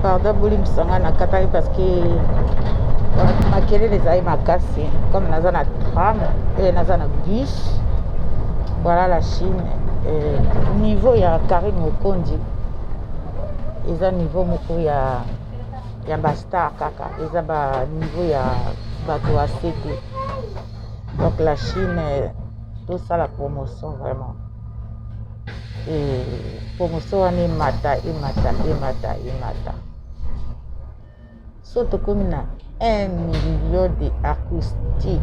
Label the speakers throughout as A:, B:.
A: Pardon, bolimbisa ngai, nakataki parce que makelele ezali makasi, comme naza na tram e naza na bus. Voilà la Chine, niveau ya Karine Mokonzi eza niveau moko ya bastar kaka, eza baniveau ya bato ya se te. Donc la Chine, tosala promotion vraiment, e promotion wana emata, emata, emata, emata. So tokomi na 1 million de acoustique.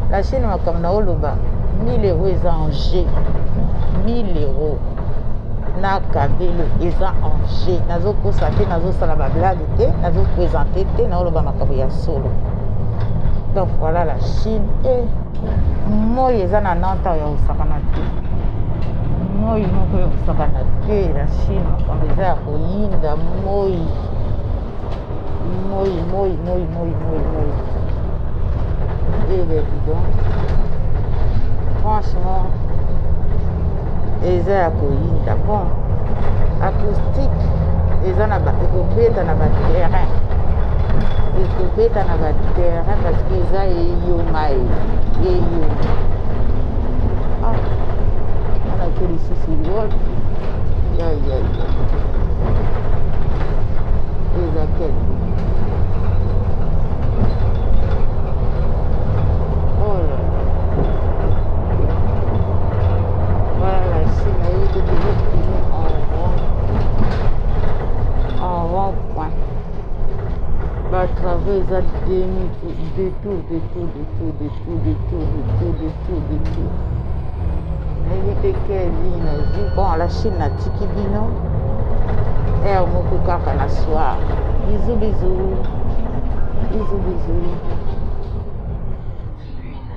A: La Chine, makambo na oloba, 1000 € eza en jeu, 1000 € na kabelo eza en jeu. Nazokosa te, nazosala bablague te, nazoprésente te, naoloba makambo ya solo. Donc voilà la Chine. E moi eza na Nantes ya kosakana te, moi moko ya kosakana te. La Chine, makambo eza ya koyinda. Moi, moi, moi, moi, moi, moi, moi. Eh, dis donc, franchement eza ya koyinda. Bon, acoustique eza na ekobeta na baterrain, ekobeta na baterrain parce que eza eyoma, eyoma. Ah, anake lisusu wapi? Ya ya ya, eza quel? Oh là là, voilà la Chine. Ayebi te, tozokimi en rond, en rond point. Batravaux eza demi détour, détour, détour, détour, détour, détour, détour, détour. Nayebi te quelle ligne nazwi. Bon, la Chine, natiki bino heure moko kaka na soir. Bisous, bisous, bisous, bisous.